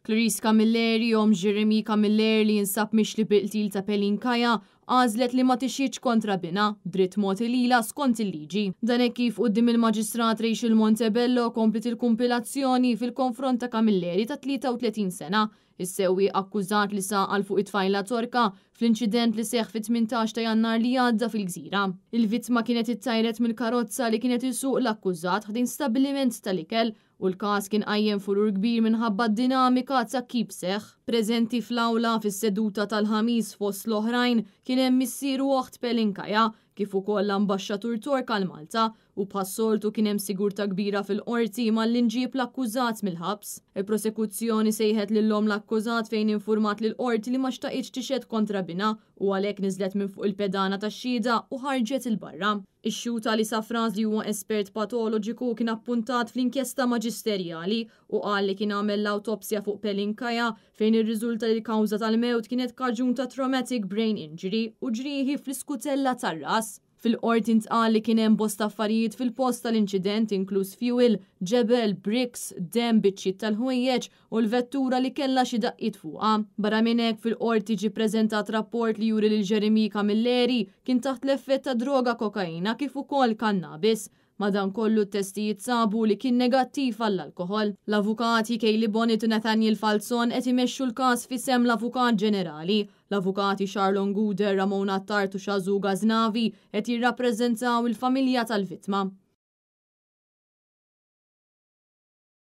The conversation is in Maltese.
Clarice Camilleri, omm Jeremy Camilleri li jinsab mixli bil-qtil ta' Pelin Kaya, għażlet li ma tixhidx kontra binha, dritt mogħti lilha skont il-liġi. Dan hekk kif quddiem il-Maġistrat Rachel Montebello kompliet il-kumpilazzjoni fil-konfront ta' Camilleri ta' 33 sena, is-sewwieq akkużat li saq għal fuq it-tfajla Torka fl-inċident li seħħ fit-18 ta' Jannar li għadda fil-Gżira. Il-vittma kienet ittajret mill-karozza li kien qed isuq l-akkużat ħdejn stabbiliment tal-ikel u l-każ kien qajjem furur kbir minħabba d-dinamika ta' kif seħħ. Preżenti fl-awla fis-seduta tal-Ħamis fost l-oħrajn kien hemm missier u oħt Pelin Kaya, kif ukoll l-Ambaxxatur Tork għal Malta, u bħas-soltu kien hemm sigurtà kbira fil-Qorti malli nġieb l-akkużat mill-ħabs. Il-prosekuzzjoni sejħet lil omm l-akkużat fejn infurmat lill-Qorti li ma xtaqitx tixhed kontra binha u għalhekk niżlet minn fuq il-pedana tax-xhieda u ħarġet 'il barra. Ix-xhud Ali Safraz li huwa espert patoloġiku kien appuntat fl-inkjesta maġisterjali u qal li kien għamel l-awtopsja fuq Pelin Kaya fejn irriżulta li l-kawża tal-mewt kienet kaġun ta' traumatic brain injury u ġrieħi fl-iskutella tar-ras. Fil-Qorti ntqal li kien hemm bosta affarijiet fil-post tal-inċident inkluż fuel, ġebel, bricks, demm, biċċiet tal-ħwejjeġ u l-vettura li kellha xi daqqiet fuqha. Barra minn hekk fil-Qorti ġie ppreżentat rapport li juri lil Jeremy Camilleri kien taħt l-effett ta' droga kokaina kif ukoll kannabis. Madankollu t-testijiet sabu li kien negattiv għall-alkoħol. L-avukati Kayleigh Bonnet u Nathaniel Falzon qed imexxu l-każ f'isem l-Avukat Ġenerali. L-avukati Charlon Gouder, Ramona Attard u Shazu Ghaznavi qed jirrappreżentaw il-familja tal-vittma.